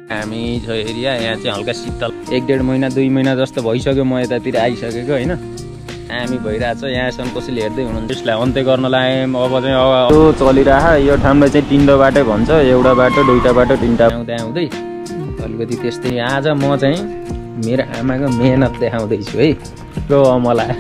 हामी छ एरिया यहाँ चाहिँ हल्का शीतल 1-1.5 महिना 2 महिना जस्तो भइसक्यो म यतातिर आइसकेको हैन। हामी भइरहेछ यहाँसम्म कसैले हेर्दै हुनुहुन्छ। यसलाई अन्त्य गर्न लाग्यौँ। अब चाहिँ अब चलिरह यो ठाउँलाई चाहिँ तिनवटा बाटो भन्छ, एउटा बाटो दुईटा बाटो तिनवटा आउँदै अलिकति त्यस्तै। आज म चाहिँ मेरो आमाको मेहनत देखाउँदैछु है। र मलाई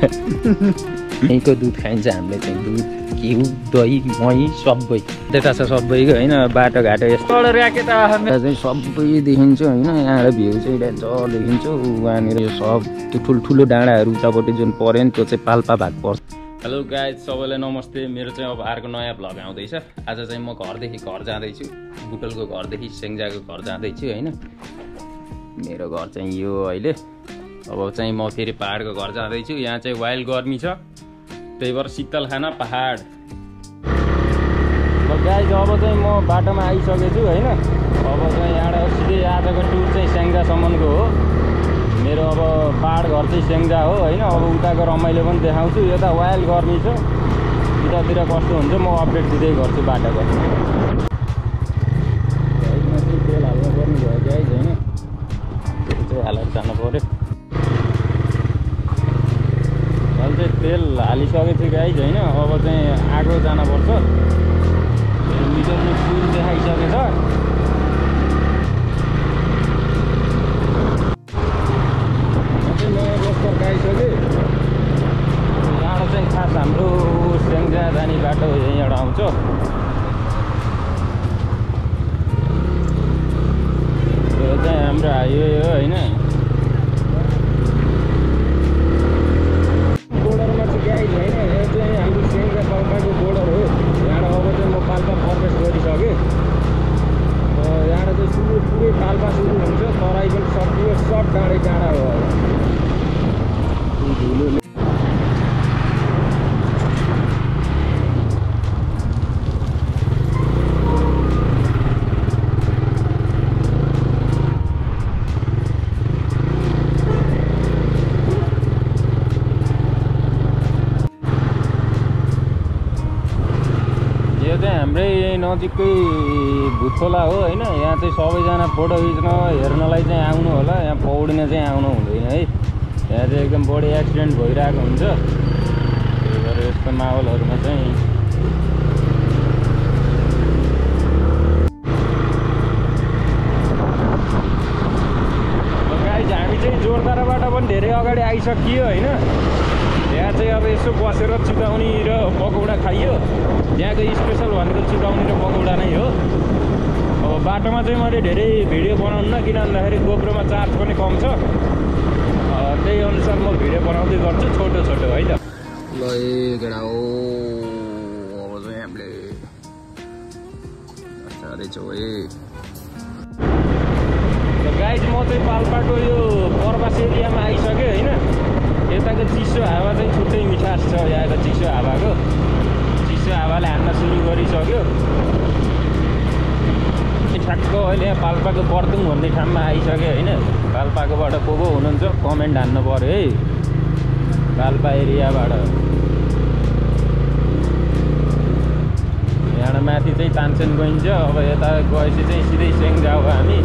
यहीँको दुध खाइन्छ हामीले चाहिँ, दुध घिउ दही मही सबै त्यता छ सबैको हैन। बाटोघाटो यस्तो राखेर चाहिँ सबै देखिन्छ हैन। यहाँ भ्यू चाहिँ डेन्जर देखिन्छ। वहाँनिर यो सब त्यो ठुल्ठुलो डाँडाहरू उतापट्टि जुन पर्यो नि त्यो चाहिँ पाल्पा भाग पर्छ। हेलो गाइज, सबैलाई नमस्ते। मेरो चाहिँ अब अर्को नयाँ भ्लग आउँदैछ। आज चाहिँ म घरदेखि घर जाँदैछु, बुटलको घरदेखि सेङ्जाको घर जाँदैछु हैन। मेरो घर चाहिँ यो अहिले। अब चाहिँ म फेरि पहाडको घर जाँदैछु। यहाँ चाहिँ वाइल्ड गर्मी छ, त्यही भएर शीतल खाना पहाड। गाइज अब चाहिँ म बाटोमा आइसकेको छु हैन। अब चाहिँ यहाँबाट सिधै आजको टुर चाहिँ स्याङ्जासम्मको हो। मेरो अब पहाड घर चाहिँ स्याङ्जा हो हैन। अब उताको रमाइलो पनि देखाउँछु। यता वाइल्ड गर्मी छ, उतातिर कस्तो हुन्छ म अपडेट दिँदै गर्छु बाटोको। बाइकमा चाहिँ तेल हाल्नु पर्ने भयो गाइज हैन। तेल चाहिँ हालेर जानु पऱ्यो। अहिले चाहिँ तेल हालिसकेको छु गाइज हैन। अब चाहिँ आगो जानुपर्छ। मिटरले फुल देखाइसकेछ। नयाँ बस्तर गाइसक्यो। यहाँबाट चाहिँ खास हाम्रो स्याङ्जा जाने बाटो यहीँबाट आउँछ। यो चाहिँ हाम्रो हाइवे हो होइन। बोर्डरमा चाहिँ गाइज होइन, यो चाहिँ हाम्रो स्याङ्जा पाल्पाको बोर्डर हो। यहाँबाट अब चाहिँ म पाल्पा प्रवेश गरिसकेँ। यहाँबाट चाहिँ पुरै पाल्पा सुरु हुन्छ। तराई पनि सकियो, सब डाँडै डाँडा हो। हाम्रै नजिकै भुटखोला हो होइन। यहाँ चाहिँ सबैजना फोटो खिच्न हेर्नलाई चाहिँ आउनु होला। यहाँ पौडिन चाहिँ आउनु हुँदैन है। यहाँ चाहिँ एकदम बढी एक्सिडेन्ट भइरहेको हुन्छ। त्यही भएर यस्तो माहौलहरूमा चाहिँ गाइज हामी चाहिँ जोरदाराबाट पनि धेरै अगाडि आइसकियो होइन। यहाँ चाहिँ अब यसो बसेर चिताउने र पकौडा खाइयो। यहाँको स्पेसल भनेको चिताउने र पकौडा नै हो। अब बाटोमा चाहिँ मैले धेरै भिडियो बनाउन्न, किन भन्दाखेरि गोप्रोमा चार्ज पनि कम छ। त्यही अनुसार म भिडियो बनाउँदै गर्छु छोटो छोटो है त। ल केटा हो, अब चाहिँ हामीले जाँदैछौँ है। गाइज म चाहिँ पाल्पाको यो पर्वास एरियामा आइसकेँ होइन। यताको चिसो हावा चाहिँ छुट्टै मिठास छ। यहाँको चिसो हावाको चिसो हावाले हान्न सुरु गरिसक्यो। ठ्याक्क अहिले यहाँ पाल्पाको बर्तुङ भन्ने ठाउँमा आइसक्यो होइन। पाल्पाकोबाट को हुनुहुन्छ कमेन्ट हान्नु पऱ्यो है। पाल्पा एरियाबाट यहाँबाट माथि चाहिँ तानसेन गइन्छ। अब यता गएपछि चाहिँ सिधै सेङ्जा हो हामी।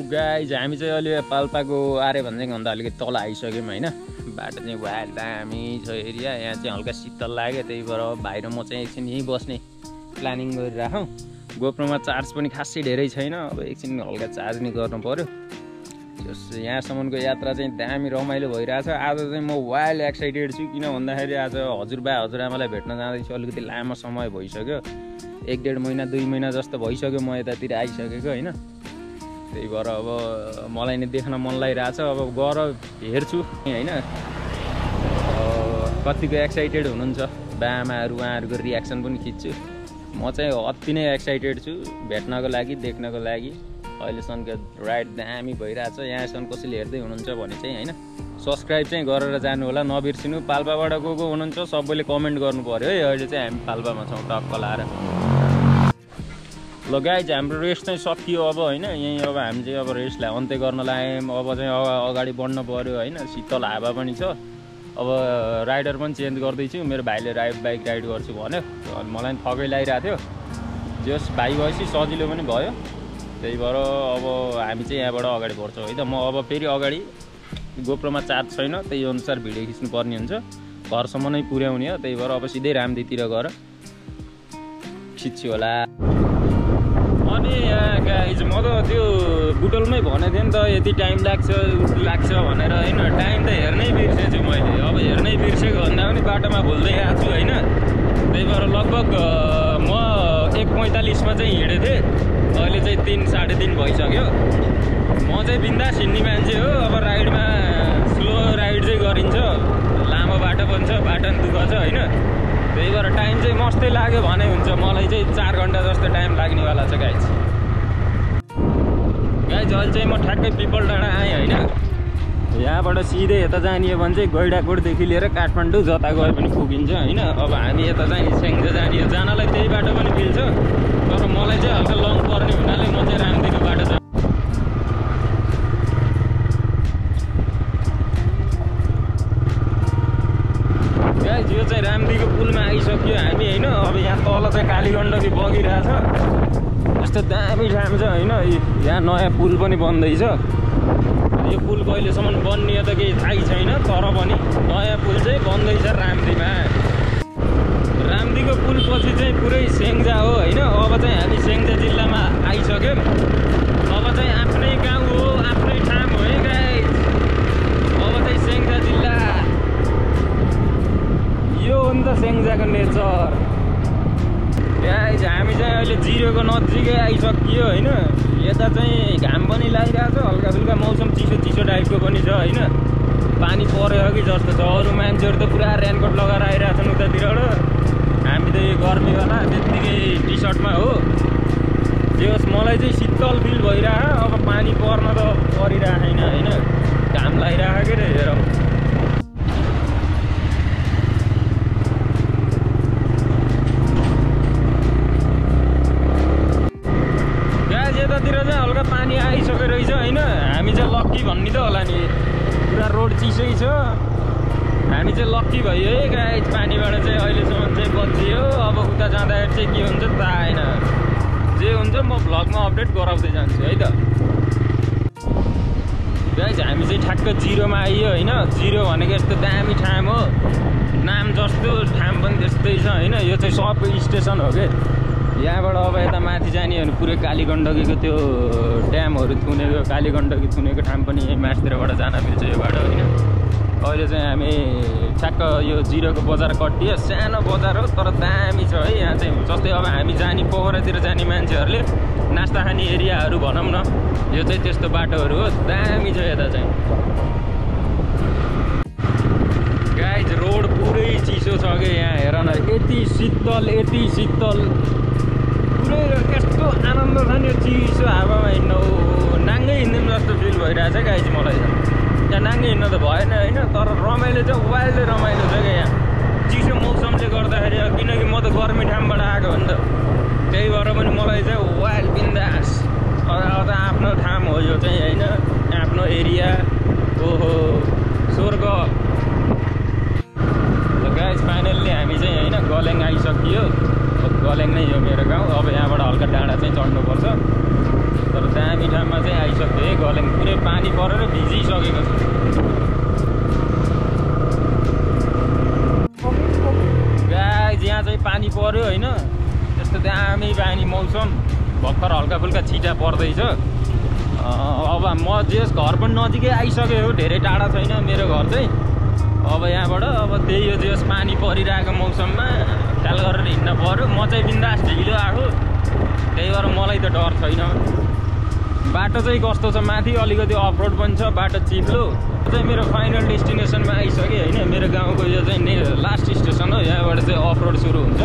गाइज हामी चाहिँ अहिले पाल्पाको आरे भन्दा अलिकति तल आइसक्यौँ होइन। बाटो चाहिँ वाइल्ड दामी छ एरिया। यहाँ चाहिँ हल्का शीतल लाग्यो, त्यही भएर भाइ र म चाहिँ एकछिन यहीँ बस्ने प्लानिङ गरिराखौँ। गोप्रोमा चार्ज पनि खासै धेरै छैन। अब एकछिन हल्का चार्ज नै गर्नु पऱ्यो। यहाँसम्मको यात्रा चाहिँ दामी रमाइलो भइरहेछ। आज चाहिँ म वाइल्ड एक्साइटेड छु, किन भन्दाखेरि आज हजुरबा हजुरआमालाई भेट्न जाँदैछु। अलिकति लामो समय भइसक्यो, 1-1.5 महिना 2 महिना जस्तो भइसक्यो म यतातिर आइसकेको होइन। त्यही भएर अब मलाई नै देख्न मन लागिरहेछ। अब गएर हेर्छु होइन कतिको एक्साइटेड हुनुहुन्छ बाआमाहरू, उहाँहरूको रियाक्सन पनि खिच्छु। म चाहिँ अति नै एक्साइटेड छु भेट्नको लागि, देख्नको लागि। अहिलेसम्मको राइड दामी भइरहेछ। यहाँसम्म कसैले हेर्दै हुनुहुन्छ भने चाहिँ होइन सब्सक्राइब चाहिँ गरेर जानु होला, नबिर्सिनु। पाल्पाबाट को हुनुहुन्छ सबैले कमेन्ट गर्नु पऱ्यो है। अहिले चाहिँ हामी पाल्पामा छौँ टक्क लाएर। ल गाइज हाम्रो रेस्ट चाहिँ सकियो अब होइन। यहीँ अब हामी चाहिँ अब रेस्टलाई अन्त्य गर्न लाग्यौँ। अब चाहिँ अगाडि बढ्नु पऱ्यो होइन। शीतल हावा पनि छ। अब राइडर पनि चेन्ज गर्दैछु। मेरो भाइले बाइक राइड गर्छु भन्यो, मलाई पनि थकै लागिरहेको थियो। जस भाइ भएपछि सजिलो पनि भयो। त्यही भएर अब हामी चाहिँ यहाँबाट अगाडि बढ्छौँ है त। म अब फेरि अगाडि गोप्रोमा चार्ज छैन, त्यही अनुसार भिडियो खिच्नु पर्ने हुन्छ, घरसम्म नै पुर्याउने हो। त्यही भएर अब सिधै रामदीतिर गएर खिच्छु होला। अनि यहाँ गाइज म त त्यो बुटलमै भनेको थिएँ नि त यति टाइम लाग्छ भनेर होइन। टाइम त हेर्नै बिर्सेछु मैले। अब हेर्नै बिर्सेको भन्दा पनि बाटोमा भुल्दै आएको छु होइन। त्यही भएर लगभग म 1:45मा चाहिँ हिँडेको थिएँ, अहिले चाहिँ 3 साढे 3 भइसक्यो। म चाहिँ बिन्दास हिँड्ने मान्छे हो। अब राइडमा स्लो राइड चाहिँ गरिन्छ, लामो बाटो पनि छ, बाटो पनि दुःख छ होइन। त्यही भएर टाइम चाहिँ मस्तै लाग्यो भने हुन्छ। मलाई चाहिँ 4 घन्टा जस्तो टाइम लाग्नेवाला छ गाइज। अहिले चाहिँ म ठ्याक्कै पिपल डाँडा आएँ होइन। यहाँबाट सिधै यता जाने हो भने चाहिँ गैडाकोटदेखि लिएर काठमाडौँ जता गए पनि पुगिन्छ होइन। अब हामी यता चाहिँ सेङ्जा जाने हो, जानलाई त्यही बाटो पनि मिल्छ, तर मलाई चाहिँ हल्का लङ पर्ने हुनाले म चाहिँ रामदीको बाटो जान्छु। गाइज यो चाहिँ रामदीको पुलमा आइसक्यो हामी होइन। अब यहाँ तल चाहिँ कालीगण्डकी बगिरहेछ, यस्तो दामी ठाउँ छ होइन। यहाँ नयाँ पुल पनि बन्दैछ। यो पुल कहिलेसम्म बन्ने त केही थाहै छैन, तर पनि नयाँ पुल चाहिँ बन्दैछ रामदीमा। रामदीको पुल पछि चाहिँ पुरै सेङ्जा हो होइन। अब चाहिँ हामी सेङ्जा जिल्लामा आइसक्यौँ। अब चाहिँ आफ्नै गाउँ हो, आफ्नै ठाउँ हो है गाइज। अब चाहिँ सेङ्जा जिल्ला यो हो नि त सेङ्जाको नेचर। गाइज हामी चाहिँ अहिले जिरोको नजिकै आइसकियो होइन। यता चाहिँ घाम पनि लागिरहेको छ, हल्का फुल्का मौसम चिसो टाइपको पनि छ होइन। पानी पऱ्यो कि जस्तो छ। अरू मान्छेहरू त पुरा रेनकोट लगाएर आइरहेको छन् उतातिरबाट। हामी त यो गर्मीवाला त्यत्तिकै टी सर्टमा हो। जे होस् मलाई चाहिँ शीतल फिल भइरहेको। अब पानी पर्न त परिरहेको छैन होइन, घाम लागिरहेको के अरे हेरौँ। यतातिर चाहिँ हल्का पानी आइसकेको रहेछ होइन। हामी चाहिँ लक्की भन्ने त होला नि, पुरा रोड चिसै छ। हामी चाहिँ लक्की भयो है गाइज, पानीबाट चाहिँ अहिलेसम्म चाहिँ बचियो। अब उता जाँदाखेरि चाहिँ के हुन्छ थाहा छैन। जे हुन्छ म भ्लगमा अपडेट गराउँदै जान्छु है त। गाइज हामी चाहिँ ठ्याक्क जिरोमा आइयो होइन। जिरो भनेको यस्तो दामी ठाउँ हो, नाम जस्तो ठाउँ पनि त्यस्तै छ होइन। यो चाहिँ सब स्टेसन हो कि। यहाँबाट अब यता माथि जाने भने पुरै कालीगण्डकीको त्यो ड्यामहरू थुनेको, कालीगण्डकी थुनेको ठाउँ पनि माथितिरबाट जान मिल्छ यो बाटो होइन। अहिले चाहिँ हामी ठ्याक्क यो जिरोको बजार कटियो, सानो बजार हो तर दामी छ है। यहाँ चाहिँ जस्तै अब हामी जाने पोखरातिर जाने मान्छेहरूले नास्ता खाने एरियाहरू भनौँ न, यो चाहिँ त्यस्तो बाटोहरू हो, दामी छ यता चाहिँ। गाइज रोड पुरै चिसो छ कि यहाँ हेर न, यति शीतल पुरै यस्तो आनन्द छ नि यो चिसो हावामा हिँड्न। नाङ्गै हिँड्नु जस्तो फिल भइरहेछ गाइज मलाई त। यहाँ नाङ्गै हिँड्न त भएन होइन, तर रमाइलो चाहिँ वाइल्डै रमाइलो छ क्या यहाँ चिसो मौसमले गर्दाखेरि। किनकि म त गर्मी ठाउँबाट आएको हो नि त, त्यही भएर पनि मलाई चाहिँ वाइल्ड बिन्दास। अझ आफ्नो ठाउँ हो यो चाहिँ होइन, आफ्नो एरिया। ओहो स्वर्ग। गाइज फाइनल्ली हामी चाहिँ होइन गलेङ आइसकियो। गलेङ नै हो मेरो गाउँ। अब यहाँबाट हल्का डाँडा चाहिँ चढ्नुपर्छ, तर दामी ठाउँमा चाहिँ आइसक्यो है गलेङ। पुरै पानी परेर भिजिसकेको छ। गाइज यहाँ चाहिँ पानी पर्यो होइन, त्यस्तो दामी पानी मौसम। भर्खर हल्का फुल्का छिटा पर्दैछ। अब म जेस घर पनि नजिकै आइसक्यो हो, धेरै टाढा छैन मेरो घर चाहिँ। अब यहाँबाट अब त्यही हो जेस पानी परिरहेको मौसममा ख्याल गरेर हिँड्न पर्यो। म चाहिँ बिन्दास ढिलो आएको, त्यही भएर मलाई त डर छैन। बाटो चाहिँ कस्तो छ माथि अलिकति अफरोड पनि छ, बाटो चिप्लो चाहिँ। मेरो फाइनल डेस्टिनेसनमा आइसकेँ होइन। मेरो गाउँको यो चाहिँ लास्ट स्टेसन हो, यहाँबाट चाहिँ अफरोड सुरु हुन्छ।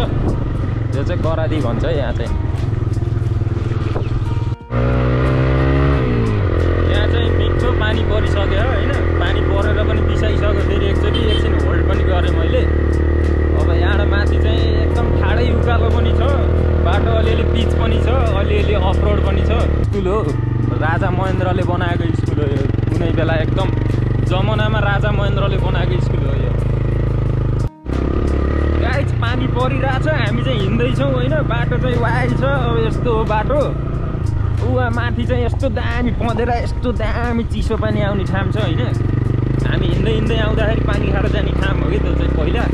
यो चाहिँ करादी भन्छ यहाँ चाहिँ। यहाँ चाहिँ मिठो पानी परिसक्यो होइन, पानी परेर पनि बिसाइसक्यो। फेरि एकछिन होल्ड पनि गरेँ मैले। अब यहाँबाट माथि चाहिँ एकदम ठाडै उकालो पनि छ, बाटो अलिअलि पिच पनि छ, अलिअलि अफरोड पनि छ। स्कुल हो, राजा महेन्द्रले बनाएको स्कुल हो यो। कुनै बेला एकदम जमानामा राजा महेन्द्रले बनाएको स्कुल हो यो। पानी परिरहेछ हामी चाहिँ हिँड्दैछौँ होइन बाटो चाहिँ वाइल्ड छ अब यस्तो हो बाटो उहाँ माथि चाहिँ यस्तो दामी पँधेर यस्तो दामी चिसो पानी आउने ठाउँ छ होइन हामी हिँड्दै हिँड्दै आउँदाखेरि पानी खाएर जाने ठाउँ हो कि त्यो चाहिँ पहिला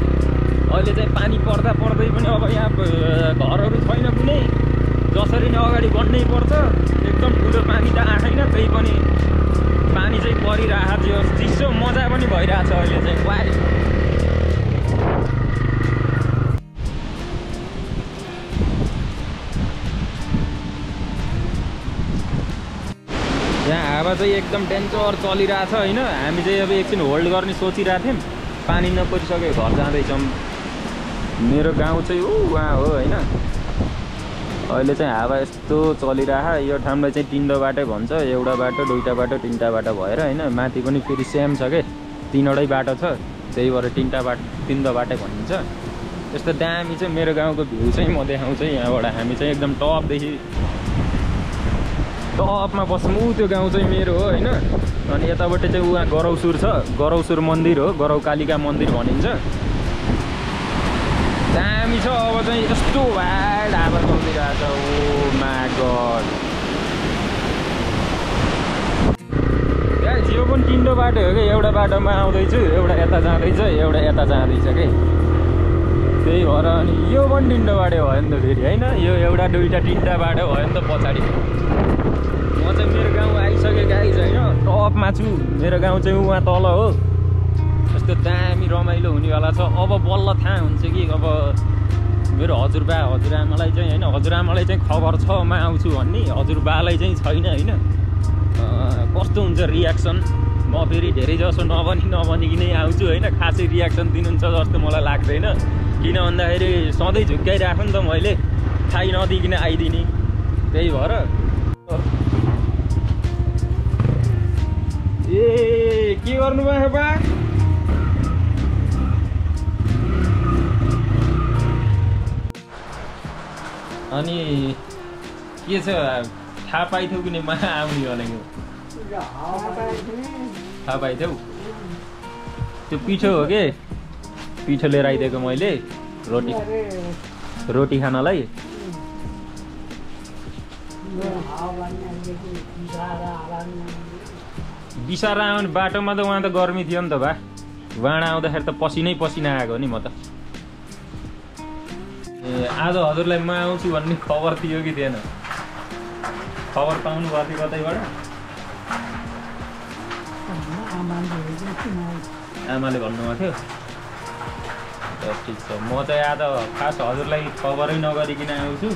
अहिले चाहिँ पानी पर्दा पर्दै पनि अब यहाँ घरहरू छैन कुनै जसरी नै अगाडि बढ्नै पर्छ एकदम ठुलो पानी त आएन त्यही पनि पानी चाहिँ परिरहेको थियो चिसो मजा पनि भइरहेछ अहिले चाहिँ वाइल्ड यहाँ हावा चाहिँ एकदम डेन्जर चलिरहेछ होइन हामी चाहिँ अब एकछिन होल्ड गर्ने सोचिरहेको थियौँ पानी नपरिसक्यो घर जाँदैछौँ मेरो गाउँ चाहिँ उहाँ हो होइन अहिले चाहिँ हावा यस्तो चलिरह यो ठाउँलाई चाहिँ तिनवटा बाटो भन्छ एउटा बाटो दुईवटा बाटो तिनवटा बाटो भएर होइन माथि पनि फेरि सेम छ के तिनवटै बाटो छ त्यही भएर तिनवटा बाटो भनिन्छ यस्तो दामी चाहिँ मेरो गाउँको भ्यू चाहिँ म देखाउँछु यहाँबाट हामी चाहिँ एकदम टपदेखि टपमा बस्छौँ त्यो गाउँ चाहिँ मेरो हो होइन अनि यताबाट चाहिँ उहाँ गरौसुर छ गरौसुर मन्दिर हो गरौ कालिका मन्दिर भनिन्छ दामी छ अब चाहिँ यस्तो वाइल्ड हावा चलिरहेछ ओ माय गॉड यो पनि तिनवटा बाटो हो कि एउटा बाटोमा आउँदैछु एउटा यता जाँदैछ एउटा यता जाँदैछ कि त्यही भएर अनि यो पनि तिनवटा बाटो भयो नि त फेरि होइन यो एउटा दुईवटा तिनवटा बाटो भयो नि त पछाडि म चाहिँ मेरो गाउँ आइसकेँ गाइज होइन टपमा छु मेरो गाउँ चाहिँ उहाँ तल हो यस्तो दामी रमाइलो हुनेवाला छ अब बल्ल थाहा हुन्छ कि अब मेरो हजुरबा हजुरआमालाई चाहिँ होइन हजुरआमालाई चाहिँ खबर छ म आउँछु भन्ने हजुरबालाई चाहिँ छैन होइन कस्तो हुन्छ रियाक्सन म फेरि धेरै जसो नभनिकनै आउँछु होइन खासै रियाक्सन दिनुहुन्छ जस्तो मलाई लाग्दैन किन भन्दाखेरि सधैँ झुक्काइराख्नु नि त मैले थाहै नदिकन आइदिने त्यही भएर ए के गर्नुभयो बा अनि के छ थाहा पाइथ्यौ कि मा आउने भनेको थाहा पाइथ्यौ त्यो पिठो हो के पिठो लिएर आइदिएको मैले रोटी खानलाई बिसारा आउने बाटोमा त उहाँ त गर्मी थियो नि त बा वाँडा आउँदाखेरि त पसिनै पसिना आएको नि म त आज हजुरलाई म आउँछु भन्ने खबर थियो कि थिएन खबर पाउनु भएको थियो कतैबाट आमाले भन्नुभएको थियो ठिक छ म चाहिँ आज खास हजुरलाई खबरै नगरिकन आउँछु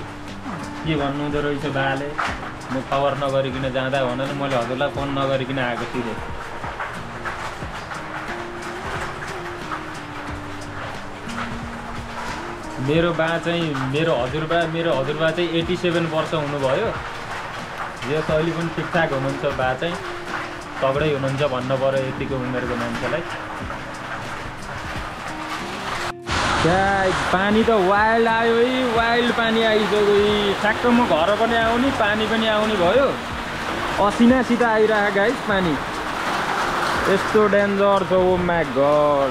के भन्नुहुँदो रहेछ बाले म खबर नगरिकन जाँदा भनेर मैले हजुरलाई फोन नगरिकन आएको सिधै मेरो बा चाहिँ मेरो हजुरबा चाहिँ 87 वर्ष हुनुभयो यो अहिले पनि ठिकठाक हुनुहुन्छ बा चाहिँ तगडै हुनुहुन्छ भन्नु पर्यो यतिको उमेरको मान्छेलाई पानी त वाइल्ड आयो है वाइल्ड पानी आइसक्यो ठ्याक्क म घर पनि आउने पानी पनि आउने भयो असिनासित आइरहेको गाइस पानी यस्तो डेन्जर छ oh my god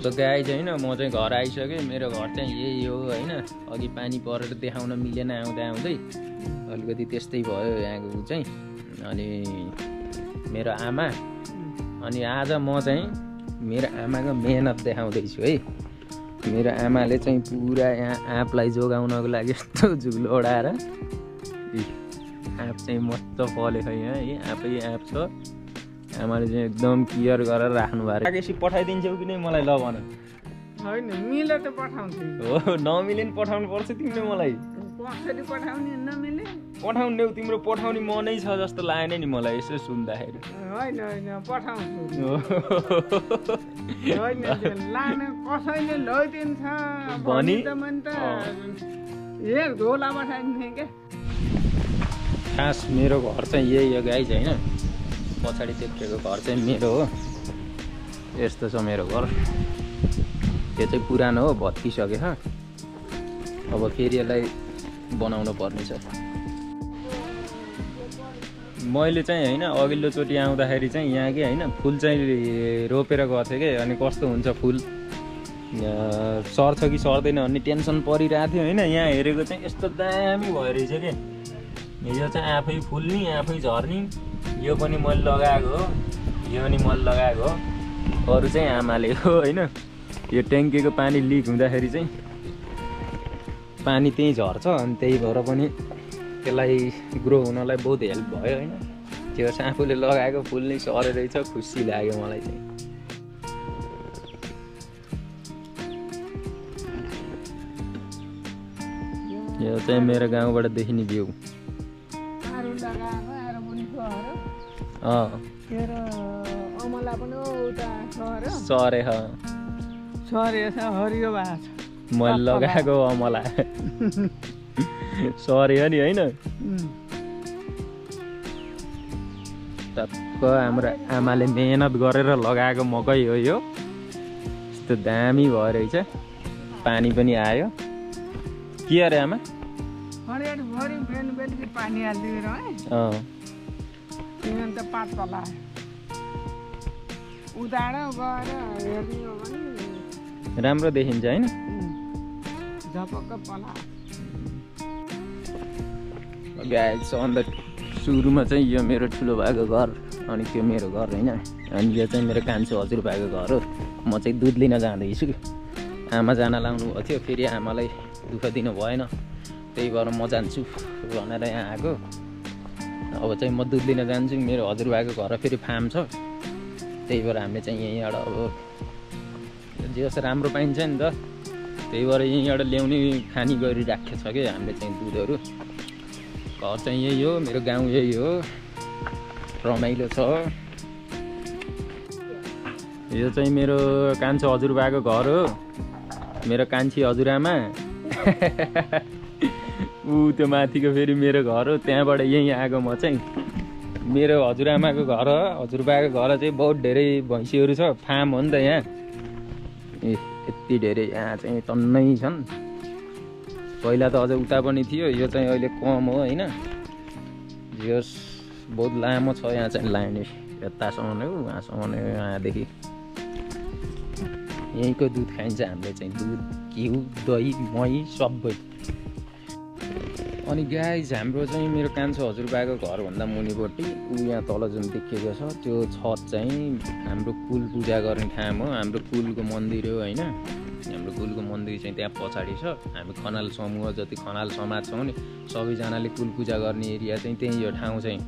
so guys होइन म चाहिँ घर आइसकेँ मेरो घर चाहिँ यही हो होइन अघि पानी परेर देखाउन मिलेन आउँदै अलिकति त्यस्तै भयो यहाँको चाहिँ अनि मेरो आमा अनि आज म चाहिँ मेरो आमाको मेहनत देखाउँदैछु है मेरो आमाले चाहिँ पुरा यहाँ आँपलाई जोगाउनको लागि यस्तो झुलो ओढाएर आँप चाहिँ मस्त फलेको यहाँ है आँपै आँप छ आमाले चाहिँ एकदम केयर गरेर राख्नु भएको एकैसी पठाइदिन्छौ कि नै मलाई ल भन होइन मिले त पठाउँछु हो नमिले नि पठाउनु पर्छ तिमीले मलाई कसरी पठाउने नमिले पठाउनु देऊ तिम्रो पठाउने मनै छ जस्तो लागेन नि मलाई यसो सुन्दाखेरि होइन होइन पठाउँछु होइन लान कसैले लैदिन्छ भनी त मन त एक झोला पठाइदिने के खास मेरो घर चाहिँ यही हो गाइज होइन पछाडि देखेको घर चाहिँ मेरो हो यस्तो छ मेरो घर यो चाहिँ पुरानो हो भत्किसक्यो अब फेरि यसलाई बनाउनु पर्ने छ मैले चाहिँ होइन अघिल्लोचोटि आउँदाखेरि चाहिँ यहाँ कि होइन फुल चाहिँ रोपेर गएको थिएँ कि अनि कस्तो हुन्छ फुल सर्छ कि सर्दैन भन्ने टेन्सन परिरहेको थियो होइन। यहाँ हेरेको चाहिँ यस्तो दामी भइरहेछ क्या। यो चाहिँ आफै फुल्ने आफै झर्ने। यो पनि मैले लगाएको हो, यो पनि मैले लगाएको हो, अरू चाहिँ आमाले हो होइन। यो ट्याङ्कीको पानी लिक हुँदाखेरि चाहिँ पानी त्यहीँ झर्छ अनि त्यही भएर पनि त्यसलाई ग्रो हुनलाई बहुत हेल्प भयो होइन। त्यो चाहिँ आफूले लगाएको फुल्ने सरे रहेछ, खुसी लाग्यो मलाई चाहिँ। यो चाहिँ मेरो गाउँबाट देखिने भ्यू। सरे हरियो मैले लगाएको अमला सर्यो नि होइन। टक्क हाम्रो आमाले मेहनत गरेर लगाएको मकै हो यो। यस्तो दामी भयो रहेछ, पानी पनि आयो। के अरे आमा? पानी हालिदिएर पात पला उदाएर गएर हेर्ने हो भने राम्रो देखिन्छ होइन। झपक्क पला गाइस अन्त सुरुमा चाहिँ यो मेरो ठुलो भएको घर अनि त्यो मेरो घर होइन। अनि यो चाहिँ मेरो कान्छो हजुरबाको घर हो। म चाहिँ दुध लिन जाँदैछु। आमा जान लाउनु भएको थियो, फेरि आमालाई दुःख दिनु भएन, त्यही भएर म जान्छु भनेर यहाँ आएको। अब चाहिँ म दुध लिन जान्छु। मेरो हजुरबाको घर फेरि फार्म छ, त्यही भएर हामीले चाहिँ यहीँबाट अब जे होस् राम्रो पाइन्छ नि त, त्यही भएर यहीँबाट ल्याउने खानी गरिराखेको छ क्या हामीले चाहिँ दुधहरू। घर चाहिँ यही हो, मेरो गाउँ यही हो, रमाइलो छ। यो चाहिँ मेरो कान्छो हजुरबाको घर हो, मेरो कान्छी हजुरआमा। त्यो माथिको फेरि मेरो घर हो, त्यहाँबाट यहीँ आएको म चाहिँ। मेरो हजुरआमाको घर, हजुरबाको घर चाहिँ बहुत धेरै भैँसीहरू छ, फार्म हो नि त यहाँ। यति धेरै यहाँ चाहिँ टन्नै छन्। पहिला त अझ उता पनि थियो, यो चाहिँ अहिले कम हो होइन। जोस् बहुत लामो छ यहाँ चाहिँ लाइन, यतासम्म हो उहाँसम्म हो, यहाँदेखि यहीँको दुध खाइन्छ हामीले चाहिँ। दुध, घिउ, दही, मही सबै। अनि गाइज हाम्रो चाहिँ मेरो कान्छो हजुरबाको घरभन्दा मुनिपट्टि ऊ यहाँ तल जुन देखिएको छ त्यो छत चाहिँ हाम्रो कुल पूजा गर्ने ठाउँ हो। हाम्रो कुलको मन्दिर हो होइन। हाम्रो कुलको मन्दिर चाहिँ त्यहाँ पछाडि छ। हामी खनाल समूह जति खनाल समाज छौँ नि सबैजनाले कुल पूजा गर्ने एरिया चाहिँ त्यही यो ठाउँ चाहिँ।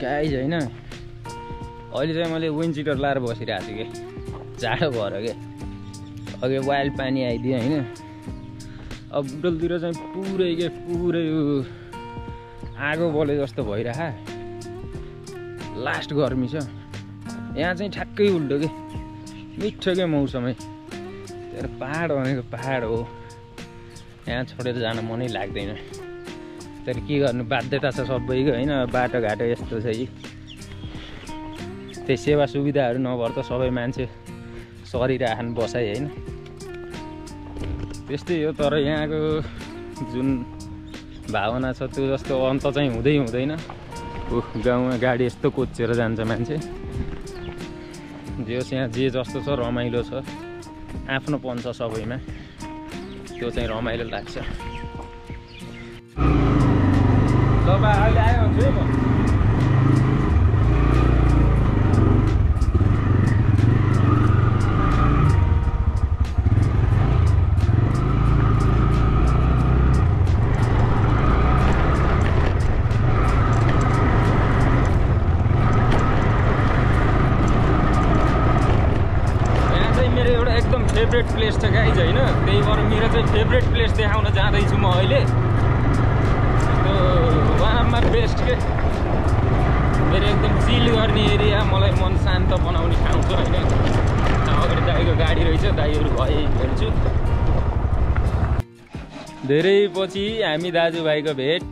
गाइज होइन, अहिले चाहिँ मैले विन्ड चिटर लाएर बसिरहेको छु क्या, जाडो भएर क्या। अघि वाइल्ड पानी आइदियो होइन। अब बुटलतिर चाहिँ पुरै के पुरै आगो बले जस्तो भइरह, लास्ट गर्मी छ। यहाँ चाहिँ ठ्याक्कै उल्टो के, मिठो क्या मौसमै। तर पहाड भनेको पहाड हो, यहाँ छोडेर जान मनै लाग्दैन। तर के गर्नु, बाध्यता छ सबैको होइन। बाटोघाटो यस्तो छ कि त्यही सेवा सुविधाहरू नभएर त सबै मान्छे सरिराखन् बसाइ होइन। त्यस्तै हो। तर यहाँको जुन भावना छ त्यो जस्तो अन्त चाहिँ हुँदै हुँदैन। गाउँमा गाडी यस्तो कोचेर जान्छ मान्छे। जे यहाँ जे जस्तो छ रमाइलो छ, आफ्नोपन छ सबैमा, त्यो चाहिँ रमाइलो लाग्छ। ल बा अहिले आयो हुन्छ है म। फेभरेट प्लेस छ गाइज होइन। त्यही भएर मेरो चाहिँ फेभरेट प्लेस देखाउन जाँदैछु म अहिले। त्यो वानमा बेस्ट के, मेरो एकदम चिल गर्ने एरिया, मलाई मन शान्त बनाउने ठाउँ छ होइन। अगाडि दाइको गाडी रहेछ, दाइहरू भए हेर्छु। धेरै पछि हामी दाजुभाइको भेट,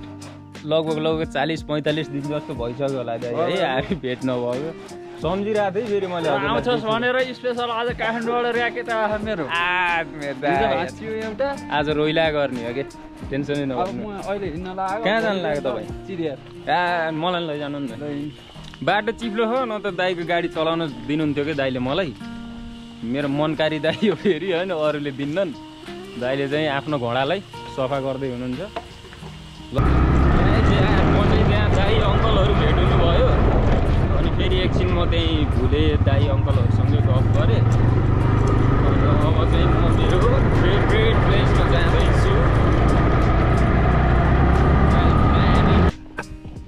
लगभग 40-45 दिन जस्तो भइसक्यो होला दाइ है हामी भेट नभएको। सम्झिरहेको थिएँ फेरि मैले आउँछस् भनेर स्पेसल आज काठमाडौँबाट ऱ्याकेट आयो मेरो। एउटा आज रोइला गर्ने हो कि, टेन्सनै नगर्नु। अहिले हिँड्न लाग्यो। कहाँ जानु लाग्यो तपाईँ? चिरिया। मलाई लैजानु नि त। बाटो चिप्लो हो न त, दाइको गाडी चलाउन दिनुहुन्थ्यो कि दाइले मलाई। मेरो मनकारी दाइ हो फेरि होइन, अरूले दिन्नन्। दाइले चाहिँ आफ्नो घोडालाई सफा गर्दै हुनुहुन्छ। ल म चाहिँ त्यहाँ दाइ अङ्कलहरू भेट हुनुभयो, अनि फेरि एकछिन म त्यहीँ भुले दाइ अङ्कलहरूसँगै गफ गरेँ। अब चाहिँ म मेरो फेभरेट प्लेसमा जाँदैछु।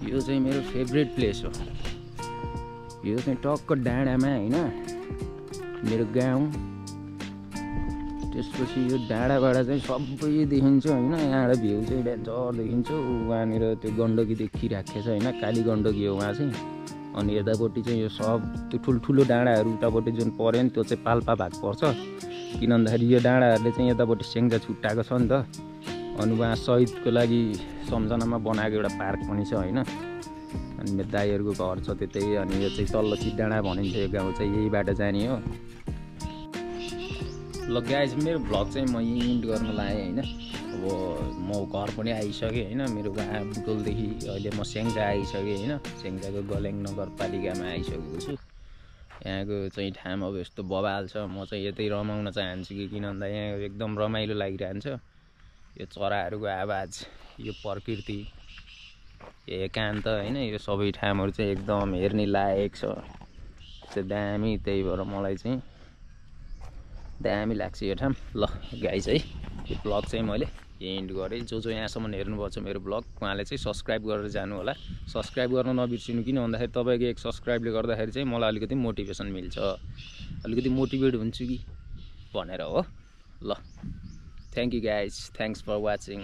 यो चाहिँ मेरो फेभरेट प्लेस हो। यो चाहिँ टक्क डाँडामा होइन, मेरो गाउँ। त्यसपछि यो डाँडाबाट चाहिँ सबै देखिन्छ होइन, यहाँबाट भ्यू चाहिँ डेन्जर देखिन्छ। वहाँनिर त्यो गण्डकी देखिराखेको छ होइन, काली गण्डकी हो वहाँ चाहिँ। अनि यतापट्टि चाहिँ यो सब त्यो ठुल्ठुलो डाँडाहरू उतापट्टि जुन पऱ्यो नि त्यो चाहिँ पाल्पा भाग पर्छ। किन भन्दाखेरि यो डाँडाहरूले चाहिँ यतापट्टि स्याङ्जा छुट्टाएको छ नि त। अनि उहाँ शहीदको लागि सम्झनामा बनाएको एउटा पार्क पनि छ होइन। अनि मेरो दाइहरूको घर छ त्यतै। अनि यो चाहिँ तल्लो चिडाँडा भनिन्छ यो गाउँ चाहिँ, यही बाटो जाने हो। ल गाइज मेरो भ्लग चाहिँ म इन्ड गर्न लागेँ होइन। अब म घर पनि आइसकेँ होइन, मेरो उहाँ बुटोलदेखि अहिले म स्याङ्जा आइसकेँ होइन। स्याङ्जाको गलेङ नगरपालिकामा आइसकेको छु। यहाँको चाहिँ ठाउँ अब यस्तो बवाल छ। म चाहिँ यतै रमाउन चाहन्छु कि किन भन्दा यहाँ एकदम रमाइलो लागिरहन्छ। यो चराहरूको आवाज, यो प्रकृति, यो एकान्त होइन, यो सबै ठाउँहरू चाहिँ एकदम हेर्ने लायक छ। त्यो दामी, त्यही भएर मलाई चाहिँ दामी लाग्छ यो ठाउँ। ल गाइज है, यो ब्लग चाहिँ मैले एन्ड गरेँ। जो यहाँसम्म हेर्नुभएको छ मेरो ब्लग, उहाँले चाहिँ सब्सक्राइब गरेर जानु होला। सब्सक्राइब गर्न नबिर्सिनु, किन भन्दाखेरि तपाईँको एक सब्सक्राइबले गर्दाखेरि चाहिँ मलाई अलिकति मोटिभेसन मिल्छ, अलिकति मोटिभेट हुन्छु कि भनेर हो। ल thank you guys, thanks for watching.